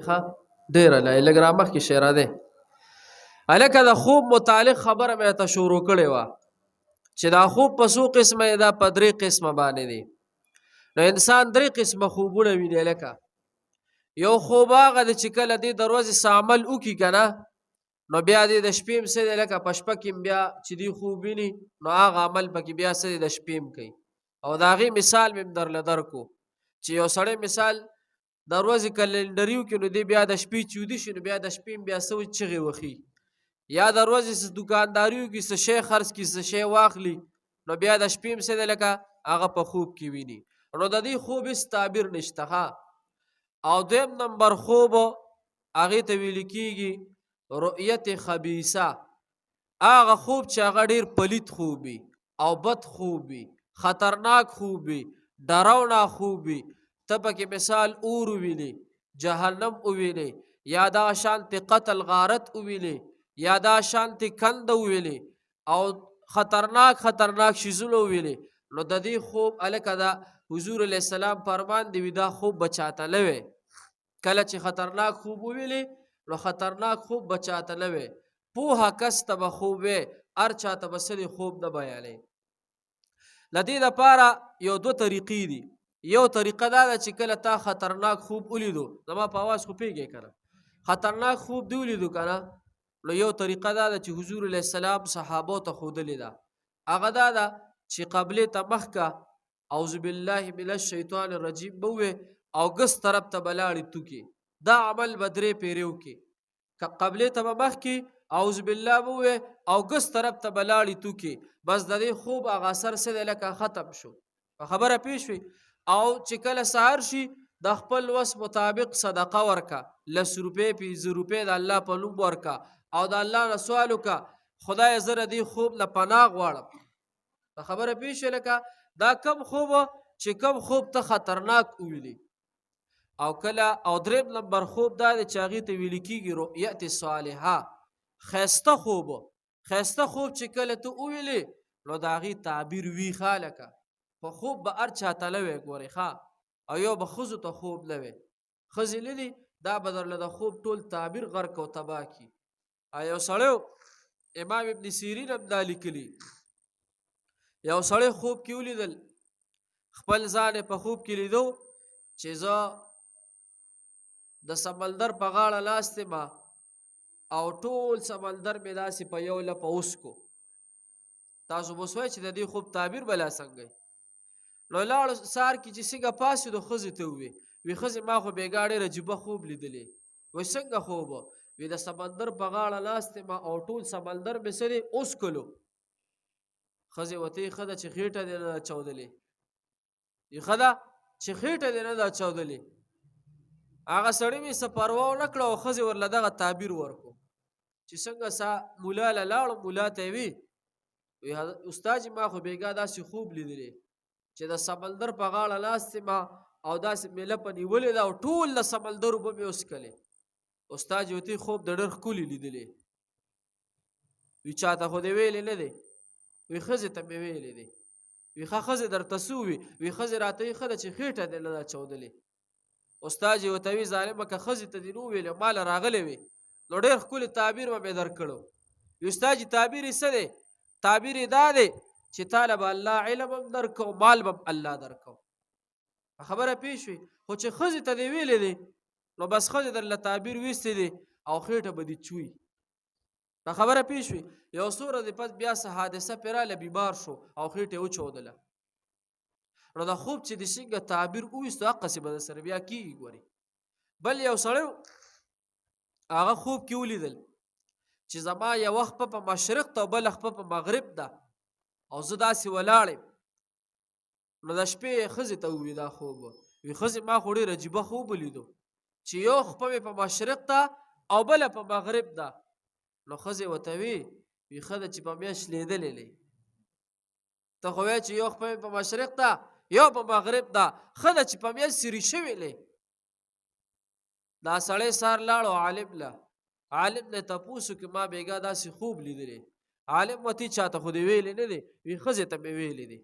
ښه ډېره لایې، لږ رامخکې شی را دی. هلکه د خوب متعلق خبره مې ته شروع کړې وه چې دا خوب په څو قسمه دی؟ دا په درې قسمه باندې دی. نو انسان درې قسمه خوبونه ویني. لکه یو خوب هغه دی چې کله دې د ورځې څه عمل وکړي که نه، نو بیا دې د شپې هم څه دی، لکه په شپه کې بیا چې دی خوب ویني، نو هغه عمل پکې بیا څه دی، د شپې هم کوي. او د هغې مثال مې هم درله درکو چې یو سړی مثال د ورځې کلندریو کې، نو دی بیا د شپې چې ویده شي، نو بیا د شپې بیا څه چغې وخي، یا د ورځې څه دکانداریو کې څه شی خرڅ کړي، څه شی واخلي، نو بیا د شپې هم څه دی، لکه هغه په خوب کې ویني. نو د دې خوب هېڅ تعبیر نشته. ها، او دویم نمبر خوب هغې ته ویل کېږي رؤیت خبیثه، هغه خوب چې هغه ډیر پلیت خوب وي او بد خوب وي، خطرناک خوب وي، ډراونا خوب وي. ته پکې مثال اور ووینې، جهنم ووینې، یا دا شانتې قتل غارت ووینې، یا دا شانتې کنده ووینې او خطرناک خطرناک شیزونه ووینې، نو د دې خوب هلکه دا حضور علیه السلام فرمان دی وي دا خوب به چاته نه وی. کله چې خطرناک خوب ووینې، نو خطرناک خوب به چاته نه وی، پوهه کس ته به خوب وی، هر چاته به څه خوب نه بیانوي. د دې لپاره یو دوه طریقې دي. یو طریقه دا ده چې کله تا خطرناک خوب ولیدو، زما په اواز خو پوهېږې که نه، خطرناک خوب دې ولیدو که نه، نو یو طریقه دا ده چې حضور علیه السلام صحابو ته ښودلې ده، هغه دا ده چې قبلې ته مخ که، اعوذ بالله من الشیطان الرجیم به ووایې او ګس طرف ته به لاړې توکې. دا عمل به درې پیرې وکې. که قبلې ته به مخ کې، اعوذ بالله به ووایې او ګس طرف ته به لاړې توکې، بس د دې خوب هغه اثر څه دی، لکه ختم شو. په خبره پوه شوې؟ او چې کله سهار شي، د خپل وس مطابق صدقه ورکه، 10 روپۍ، 5 روپۍ د الله په نوم ورکه او د الله نه سوال وکړه، خدای زه د دې خوب نه پناه غواړم. په خبره پوه شوې؟ لکه دا کم خوب چې کم خوب ته خطرناک وویلي. او کله او دریم نمبر خوب دا دی چې هغې ته ویل کېږي رؤیت صالحه، ښایسته خوب. ښایسته خوب چې کله ته وویلې، نو د هغې تعبیر وي. ښه، لکه خو خوب به هر چاته نه وی ګورې. ښه، او یو به ښځو ته خوب نه وی، ښځې نه دي، دا به درله د خوب ټول تعبیر غرق او تباه کړي. یو سړی، امام ابن سیرین هم دا لیکلي، یو سړی خوب کې ولیدل، خپل ځان په خوب کې لیدو چې زه د سمندر په غاړه ناست یم او ټول سمندر مې داسې په یو لپه وسکو. تاسو به وایئ چې د دې خوب تعبیر به لا څنګه؟ نو لاړ، سهار کې چې څنګه پاڅېدو، ښځې ته ووی، وی ښځې ما خو بېګا ډېر عجیبه خوب لیدلی. وی څنګه خوب؟ وی د سمندر په غاړه ناست یم او ټول سمندر مې څه دی وڅکلو. ښځې ورته ښه ده چې خېټه دې نه ده چاودلې، ښه ده چې خېټه دې نه ده چاودلې. هغه سړي مې څه پروا ونه کړه او ښځې ورله دغه تعبیر ورکو. چې څنګه سا مولا له لاړو، مولا ته وی، وی استاد ما خو بېګا داسې خوب لیدلی چې د سمندر په غاړه ناست ما او داسې مې لپه نیولې ده او ټول د سمندر اوبه مې وڅکلې. استاد ورته خوب د ډېر ښکلي لیدلی. وی چاته خو دې ویلې نه دی؟ وی ښځې ته مې ویلې دی. وی ښه، ښځې درته څه ووي؟ وی ښځې راته وی ښه ده چې خېټه دې نه ده چاودلې. استاد یې ورته وی ظالمه، که ښځې ته دې نه وویلې، ماله راغلی وې، نو ډېر ښکلی تعبیر به مې درکړو. وی استاد جي تعبیر یې څه دی؟ تعبیر یې دا دی چې تاله به الله علم هم درکو، مال به هم الله درکو. خبره پوه شوې؟ خو چې ښځې ته دې ویلې دی، نو بس ښځې درله تعبیر ویستی دی او خېټه به دې چوي. په خبره پوه شوې؟ یو څو ورځې پس بیا څه حادثه پرې راله، بیمار شو او خېټه یې وچودله. نو د خوب چې د څنګه تعبیر وویستو، هغسې به سره بیا کېږي ګورې. بل یو سړی هغه خوب کې ولیدل چې زما یوه خپه په مشرق ته او بله خپه په مغرب ده او زه داسې ولاړ یم. نو د شپې ښځې ته ووی دا خوب، وی ښځې ما خو ډېر عجیبه خوب ولیدو چې یو خپه مې په مشرق ته او بله په مغرب ده. نو ښځې ورته وی، وی ښه ده چې په میاشت شلېدلې دی، ته خو وایې چې یو خپه مې په مشرق ده، یو په مغرب ده، ښه ده چې په میاشت سیري شوې دی. دا سړی سار لاړو عالم له، عالم نه تپوس وکړي ما بېګا داسې خوب لیدلی. عالم وتی چاته خو دې ویلې نه دی؟ وی ښځې ته مې ویلې دی.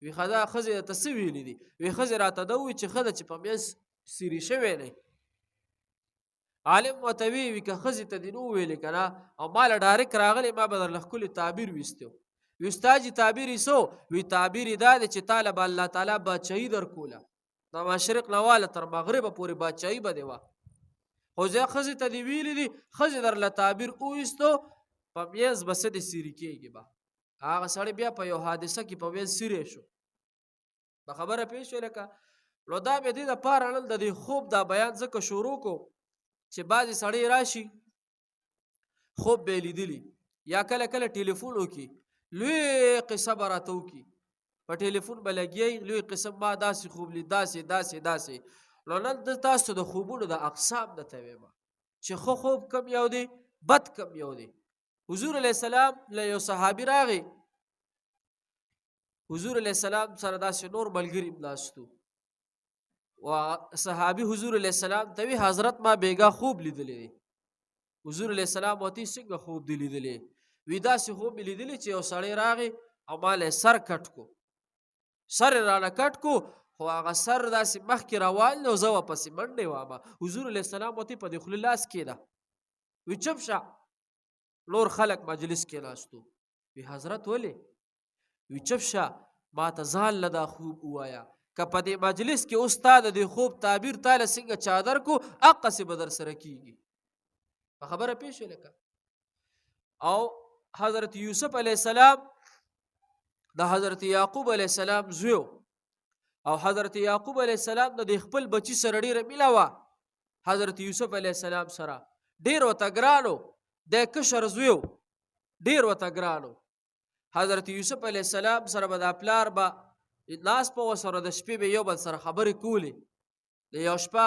وی ښځه ښځې ته څه ویلي دي؟ وی ښځې راته دا ووایي چې ښه ده چې په میاشت سیري شوی دی. عالم ورته وی وی که ښځې ته دې نه وویلې که نه او ما له ډایرک راغلی، ما به درله ښکلی تعبیر ویستی. وی استاد جي تعبیر یې څه؟ وی تعبیر یې دا دی چې تا له به الله تعالی بادشاهي درکوله، د مشرق نه واله تر مغربه پورې بادشاهي به دې وه، خو زه ښځې ته دې ویلي دي، ښځې درله تعبیر وویستو، په مینځ به څه دې سیري کېږي به. هغه سړی بیا په یو حادثه کې په مینځ سیری شو. په خبره پوه شوې؟ لکه نو دا مې دې دپاره نن د دې خوب دا بیان ځکه شروع کو چې بعضې سړی راشي خوب به یې لیدلي، یا کله کله ټلیفون وکړي، لوی قصه به راته وکړي، په ټلیفون به لګیا وي، لوی قصه، ما داسې خوب لید، داسې داسې داسې. نو نن د تاسو د خوبونو د اقسام درته وایم چې ښه خوب کم یو دی، بد کم یو دی. حضور علیه السلام له یو صحابي راغی، حضور علیه السلام سره داسې نور ملګري ناستو، و صحابي حضور علیه السلام ته وی حضرت ما بیګا خوب لیدلی دی. حضور علیه السلام ورته څنګه خوب دی لیدلی؟ وی داسې خوب مې لیدلی چې یو سړی راغی او ما له سر کټ کو، سر یې رانه کټ کو، خو هغه سر داسې مخکې روان دی او زه ورپسې منډې وامه. حضور علیه السلام ورته په دې خوله لاس کېده، وی چپ شه. نور خلک مجلس کې ناستو، وی حضرت ولې؟ وی چپ شه، ما ته ځان له دا خوب ووايه، که په دې مجلس کې اوس تا د دې خوب تعبیر تا له څنګه چادر کو هقسې به در سره کېږي. په خبره پوه شوې؟ لکه او حضرت یوسف علیه السلام د حضرت یعقوب علیه السلام زوی، او حضرت یعقوب علیه السلام د خپل بچی سره ډیره مینه وه، حضرت یوسف علیه السلام سره ډیر ورته ګرانو، د کشر زوی ډیر ورته ګرانو. حضرت یوسف علیه السلام سره به دا پلار به ناس په وسره د شپې به یو بل سره خبرې کولې. د یو شپه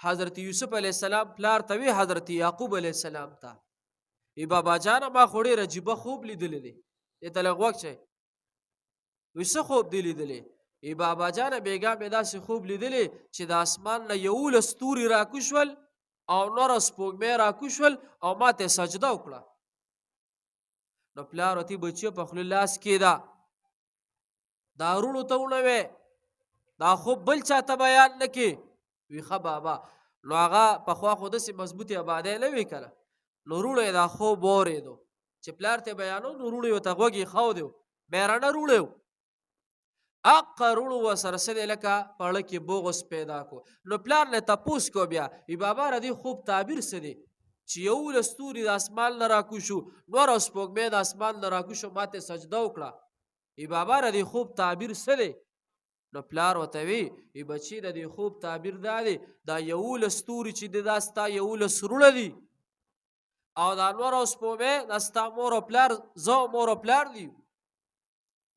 حضرت یوسف علیه السلام پلار ته وی حضرت یعقوب علیه السلام ته ای بابا جانه ما خو ډېر عجیبه خوب لیدلی دی، دې ته لږ غوږ شئ. وی څه خوب دی لیدلی؟ ای بابا جانه بېګا مې داسې خوب لیدلی چې د اسمان نه 11 ستوري راکوشول او نوره سپوږمۍ راکوشول او ما ته سجده وکړه. نو پلار ورته بچیه په خوله لاس کېده، دا وروڼو ته ونوې، دا خوب بل چاته بیان نه کې. وی ښه بابا. نو هغه پخوا خو داسې مضبوطې ابادۍ نه وي که نه، نو وروڼو یې دا خوب واورېدو چې پلار ته بیانو، نو وروڼو یې ورته غوږ ایښودی و، مېرانه وروڼه وو، اقا روړو وسره څه دی لکه په زړه کې بغض پیدا کو. نو پلار نه تپوس کو بیا، وی بابا را دې خوب تعبیر څه دی چې 11 ستوري د اسمان نه راکوشو، نور او سپوږمۍ د اسمان نه راکوشو، ما ته سجده وکړه. وی بابا را دې خوب تعبیر څه دی؟ نو پلار ورته وی ای بچی د دې خوب تعبیر دا دی، دا 11 ستوري چې دی دا ستا 11 وروڼه دي، او دا نور او سپوږمۍ دا ستا مور او پلار، زه او مور او پلار دي.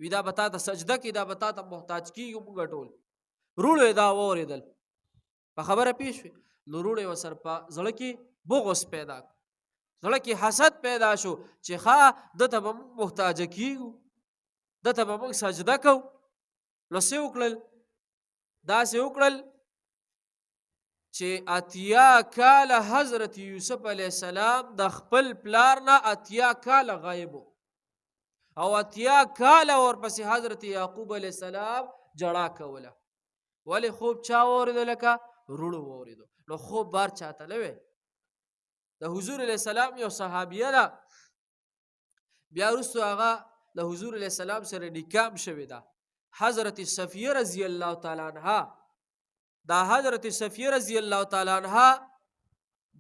وی دا به تا ته سجده کوي، دا به تا ته محتاج کېږي. موږ ټول وروڼو یې دا واورېدل، په خبره پوه شوې؟ نو وروڼو یې ورسره په زړه کې بغض پیدا کړ، زړه کې حسد پیدا شو چې ښه ده ته به موږ محتاجه کېږو، ده ته به موږ سجده کوو. نو څه وکړل؟ داسې وکړل چې 80 کاله حضرت یوسف علیه السلام د خپل پلار نه 80 کاله غایب، او 80 کاله ورپسې حضرت یعقوب علیه السلام جړا کوله. ولې خوب چا واورېدو؟ لکه وروڼو واورېدو. نو خوب بار چاته نه وی. د حضور علیه السلام یو صحابیه ده، بیا وروسته هغه د حضور علیه السلام سره نکاح شوې ده، حضرت صفیه رضی الله تعالی عنها. دا حضرت صفیه رضی الله تعالی عنها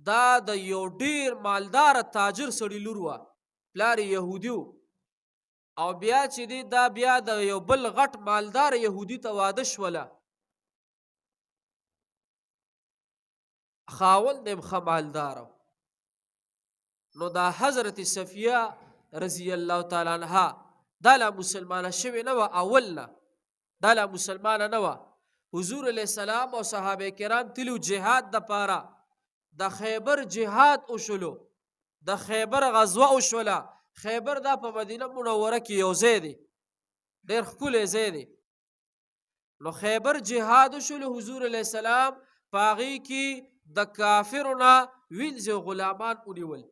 دا د یو ډیر مالدار تاجر سړي لور وه، پلار یې یهودي و، او بیا چې دی دا بیا د یو بل غټ مالدار یهودي ته واده شوله. خاوند یې هم ښه مالدار. نو دا حضرت صفیه رضی الله تعالی عنها دا لا مسلمانه شوې نه وه، اول نه دا لا مسلمانه نه وه. حضور علیه السلام او صحابه کرام تلو جهاد د پاره، د خیبر جهاد وشولو، د خیبر غزوه وشوله. خیبر دا په مدینه منوره کې یو ځای دی، ډېر ښکلی ځای دی. نو خیبر جهاد وشولو، حضور علیه السلام په هغې کې د کافرو نه وینځې غلامان ونیول.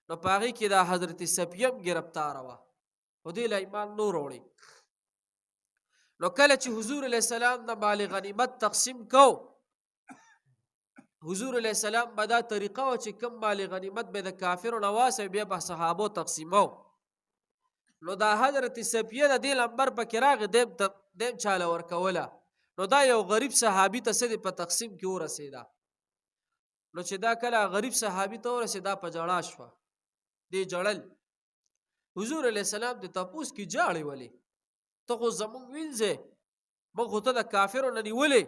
نو په هغې کې دا حضرت صفیه هم ګرفتاره وه، خو دې لا ایمان نور وړي. نو کله چې حضور علیه السلام د مال غنیمت تقسیم کو، حضور علیه السلام به دا طریقه وه چې کوم مال غنیمت به د کافرو نه واسه بیا به صحابو تقسیمو. نو دا حضرت صفیه د دې لمبر پکې راغی، دیم ته دیم چاله ورکوله. نو دا یو غریب صحابي ته څه په تقسیم کې ورسېده. نو چې دا کله غریب صحابي ته ورسېده په ژړا شوه، دې ژړل. حضور علیه السلام د تپوس کې ژاړې ولې؟ ته خو زمونږ وینځې، موږ خو ته د کافرو نه نیولې.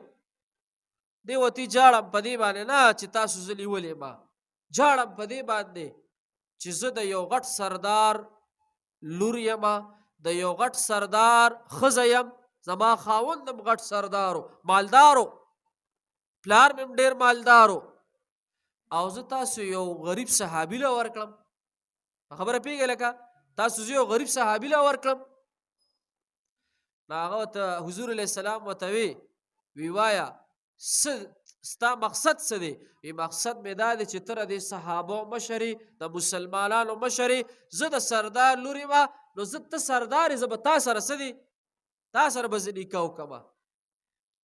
دی وتی جاړم په دې باندې نه چې تاسو زه نیولې، ما جاړم په دې باندې چې زه د یو غټ سردار لور یم، د یو غټ سردار ښځه یم، زما خاوند هم غټ سردارو، مالدارو، پلار مې هم ډېر مالدارو، او زه تاسو یو غریب صحابي له ورکړم. خبره پوهېږئ؟ لکه تاسو زه یو غریب صحابي له ورکړم. نو هغه ورته حضور علیه السلام ورته وی وی وایه ستا مقصد څه دی؟ وی مقصد مې دا دی چې ته د صحابو مشرې، د مسلمانانو مشرې، زه د سردار لور یم، نو زه ته سردار یې، زه به تا سره څه دی، تا سره به زه نکاح وکړم.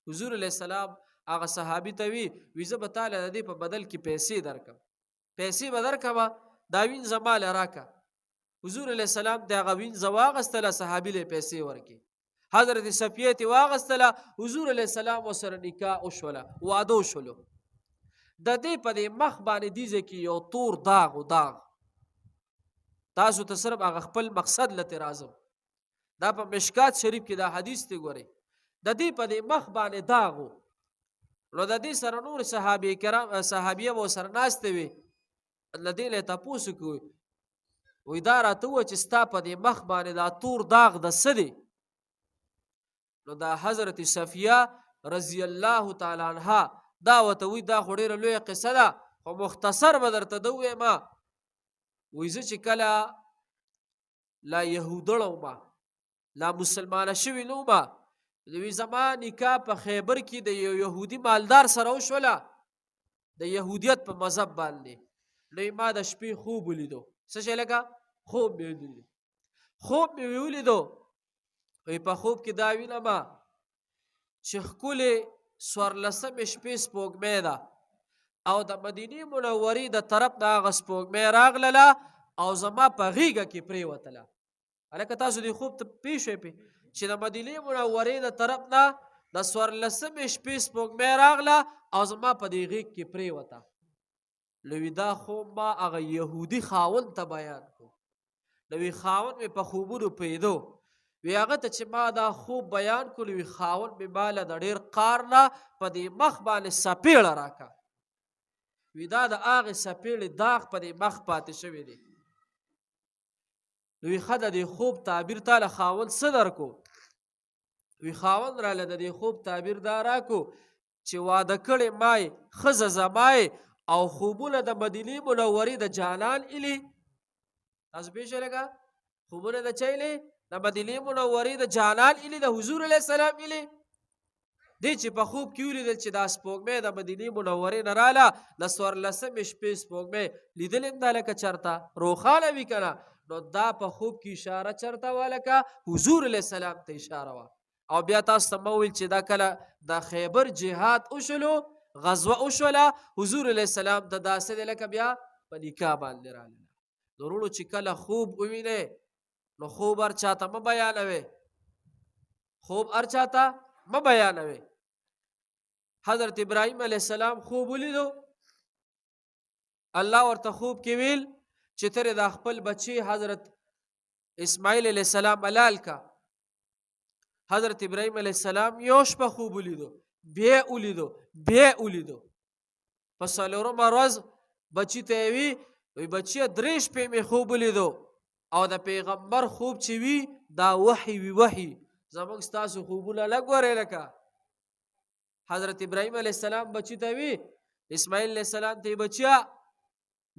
حضور علیه السلام هغه صحابي ته وی وی زه به تا له د دې په بدل کې پیسې درکړم، پیسې به درکړم، دا وینځه ما له راکړه. حضور علیه السلام د هغه وینځه واغستله، صحابي له پیسې ورکړې. حضرت صفیه ته واغستله، حضور علیه السلام ورسره نکاح وشوله، واده وشولو. د دې په دې مخ باندې دي ځای کې یو تور داغ و داغ. تاسو ته صرف هغه خپل مقصد لته راځم. دا په مشکات شریف کې دا حدیث دی ګورئ. د دې په دې مخ باندې داغ و. نو د دې سره نور صحابه کرام صحابیه به سره ناستې وي، له دې نه تپوس کوي، وایي دا راته ووایه چې ستا په دې مخ باندې دا تور داغ د څه دی؟ نو دا حضرت صفیه رضی الله تعالی عنها دا ورته وایي دا خو ډېره لویه قصه ده، خو مختصر به درته ده ووایم. وایي زه چې کله لا یهودړه وم، لا مسلمانه شوې نه وم، وایي زما نکاح په خیبر کې د یو یهودي مالدار سره وشوله، د یهودیت په مذهب باندې. نو ما د شپې خوب ولیدو. څه شی؟ لکه خوب مې ولیدو، خوب مې ولیدو. وایي په خوب کې دا وینم چې ښکلې څوارلسمې شپې سپوږمۍ ده، او د مدینې منورې د طرف نه هغه سپوږمۍ راغلله او زما په غېږه کې پرېوتله. هلکه تاسو دې خوب ته پوه شوئ پې چې د مدینې منورې د طرف نه د څوارلسمې شپې سپوږمۍ راغله او زما په دې غېږ کې پرېوته. نو وی دا خوب ما هغه یهودي خاوند ته بیان کړو. نو وی خاوند مې په خوبونو پوهېدو. وی هغه ته چې ما دا خوب بیان کړو، وی خاوند مې ما له د ډېر قار نه په دې مخ باندې څپېړه راکړه. وی دا د هغې څپېړې داغ په دې مخ پاتې شوی دی. نو وی ښه د دې خوب تعبیر تا له خاوند څه درکو؟ وی خاوند راله د دې خوب تعبیر دا راکو چې واده کړې ما یې، ښځه زما یې، او خوبونه د مدینې منورې د جانان الي. تاسو پوه شئ لکه خوبونه د چا الي؟ د مدینې منورې د جانان الي، د حضور علیه السلام الي. دی چې په خوب کې ولیدل چې دا سپوږمۍ د مدینې منورې نه راله، د څوارلسمې شپې سپوږمۍ لیدلې هم ده لکه چېرته روښانه وي که نه، نو دا په خوب کې اشاره چېرته وه؟ لکه حضور علیه السلام ته اشاره وه. او بیا تاسو ته ما وویل چې دا کله د خیبر جهاد وشولو، غزوه وشوله، حضور علیه السلام ته دا څه دی لکه بیا په نکاح باندې راغله. نو وروڼو چې کله خوب ووینئ نو خوب هر چاته مه بیانوئ، خوب هر چاته مه بیانوئ. حضرت ابراهیم علیه السلام خوب ولیدو، الله ورته خوب کې ویل چې ترې دا خپل بچی حضرت اسماعیل علیه السلام حلال کا. حضرت ابراهیم علیه السلام یو شپه خوب ولیدو، بیا ولیدو، بیا ولیدو. په څلورمه ورځ بچی ته یې وی، وی بچیه درې شپې مې خوب ولیدو، او د پیغمبر خوب چې وي دا وحي وي، وحي زموږ ستاسو خوبونه نه ګورئ. لکه حضرت ابراهیم علیه السلام بچی ته وی، اسماعیل علیه السلام ته بچیا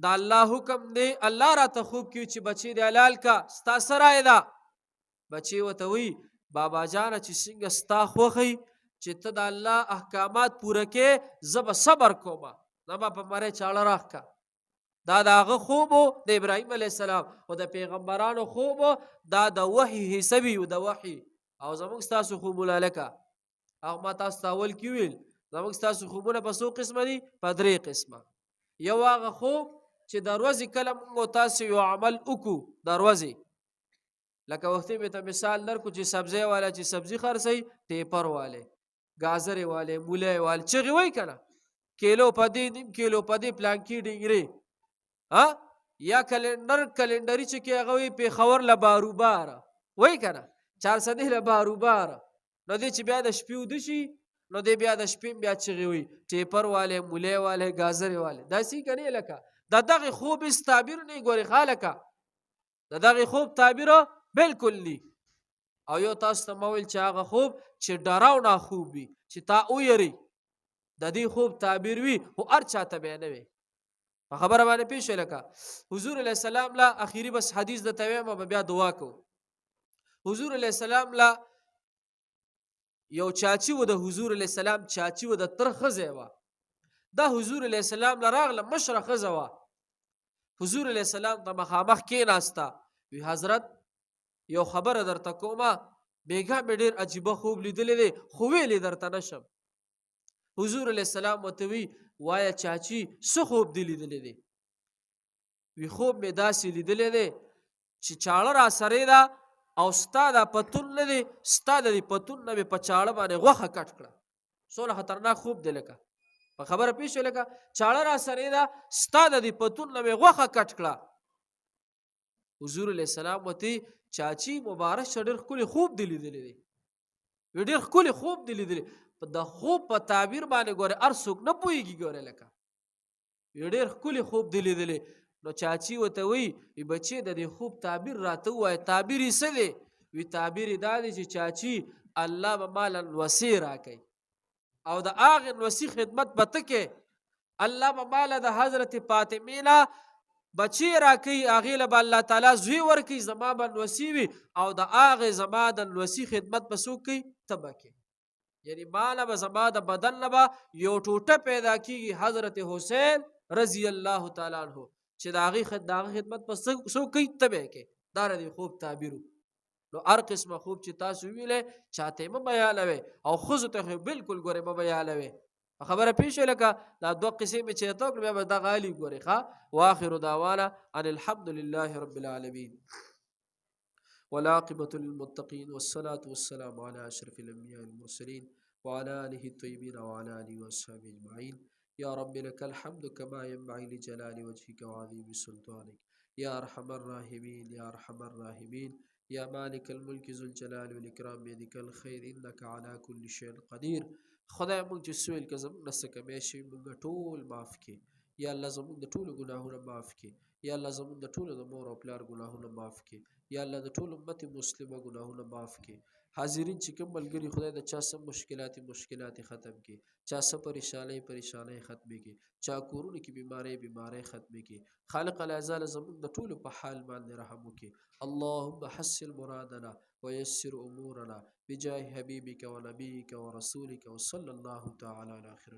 دا الله حکم دی، الله راته خوب کیو چې بچی دی حلال کا، ستا څه رایه ده؟ بچی ورته وی بابا جانه چې څنګه ستا خوښي چې ته د الله احکامات پوره کې، زه به صبر کوم، زما په مری چاړه راښکه. دا د هغه خوب د ابراهیم علیه السلام او د پیغمبرانو خوب، دا د وحي حصه وي، د وحي. او زموږ ستاسو خوبونه لکه هغه ما تاسو ته اول کې ویل زموږ ستاسو خوبونه په څو قسمه دي؟ په درې قسمه. یو هغه خوب چې د ورځې کله موږ تاسو یو عمل وکړو د ورځې، لکه وختي مې ته مثال درکړو چې سبزی والا چې سبزي خرڅوي، ټیپر والے، گازرې والے، مولی والے، چغې وایي که نه، کیلو په دې، نیم کیلو په دې، پلانکي ډینګرې، ها یا کلندر کلندري چې کې هغه وي پېښور له باروبار وایي که نه، چارسدې له باروبار. نو دی چې بیا د شپې وده شي، نو دی بیا د شپې بیا چغې وي، ټیپر والے، مولی والے، گازرې والے، داسې که نه. لکه د دغې خوب هېڅ تعبیر نه ګورې ښه، لکه د دغې خوب تعبیر بالکل نی. او یو تاسو ته ما ویل چې هغه خوب چې ډراونا خوب وي، چې تا ویری، د دې خوب تعبیر وي، خو هر چاته بیا نه وي. په خبره باندې پېښ. لکه حضور علیه السلام لا اخیری بس حدیث د تویم به بیا دعا کو. حضور علیه السلام لا یو چاچی و، د حضور علیه السلام چاچی و، د تر ښځه وه. دا حضور علیه السلام له راغله، مشره ښځه وه، حضور علیه السلام ته مخامخ کېناسته، وی حضرت یو خبره درته کومه، بیګا مې ډېر عجیبه خوب لیدلی دی، خو ویلې درته نشم. حضور علیه السلام ورته وی وایه چاچی، څه خوب دې لیدلی دی؟ وی خوب مې داسې لیدلی دی چې چاړه را سرې ده او ستا دا پتون نه دی، ستا د دې پتون نه مې په چاړه باندې غوښه کټ کړه. څونه خطرناک خوب دی. لکه په خبره پېښ شوې، لکه چاړه را سرې ده، ستا د دې پتون نه مې غوښه کټ کړه. حضور علیه السلام ورته چاچی مبارک شه، ډېر ښکلی خوب دې لیدلی دی. وی ډېر ښکلی خوب دې لیدلی. د خوب په تعبیر باندې ګوره هر څوک نه پوهېږي. ګوره لکه وی ډېر ښکلی خوب دې لیدلی. نو چاچی ورته وی، وی بچې د دې خوب تعبیر راته ووایه، تعبیر یې څه دی؟ وی تعبیر یې دا دی چې چاچی الله به ماله نوسې راکوي او د هغې نوسي خدمت به ته کوې. الله به ماله د حضرت فاطمې نه بچی راکوي، هغې له به الله تعالی زوی ورکوي، زما به نوسي وي او د هغې زما د نوسي خدمت به څوک کوي؟ ته به کوې. یعنی ماله به زما د بدن نه به یو ټوټه پیدا کیږي، حضرت حسین رضی الله تعالی عنہ، چې د هغې خدمت به څوک کوي؟ ته به یې کوې. دا د دې خوب تعبیر. نو هر قسمه خوب چې تاسو ویلی چاته یې مه بیانوئ او ښځو ته خو بالکل ګورې مه بیانوئ. خبره پېښ شوه؟ لکه دا دوه قصې مې چې درته وکړې، بیا به دغه علي ګورې ښه. واخر دعوانا ان الحمد لله رب العالمین والعاقبة للمتقين والصلاة والسلام على أشرف الأنبياء والمرسلين وعلى آله الطيبين وعلى آله وأصحابه أجمعين. يا رب لك الحمد كما ينبغي لجلال وجهك وعظيم سلطانك. يا أرحم الراحمين، يا أرحم الراحمين، يا مالك الملك ذو الجلال والإكرام، بيدك الخير إنك على كل شيء قدير. خدای موږ چې سویل که زموږ نه څه کمی شي، موږ ټول معاف کړي. یا الله زموږ د ټولو ګناهونه معاف کړي. یا الله زموږ د ټولو د مور او پلار ګناهونه معاف کړي. یا الله د ټول امت مسلمه ګناهونه معاف کړي. حاضرین چې کوم ملګري، خدای د چا سم مشکلات ختم کړي، چا څه پریشانۍ پریشانۍ ختمې کړي، چا کورونو کې بیمارۍ بیمارۍ ختمې کړي. خالق العزال زموږ د ټولو په حال باندې رحم وکړي. اللهم حسن مرادنا ويسر امورنا بجاه حبيبك ونبيك ورسولك وصلى الله تعالى على خير.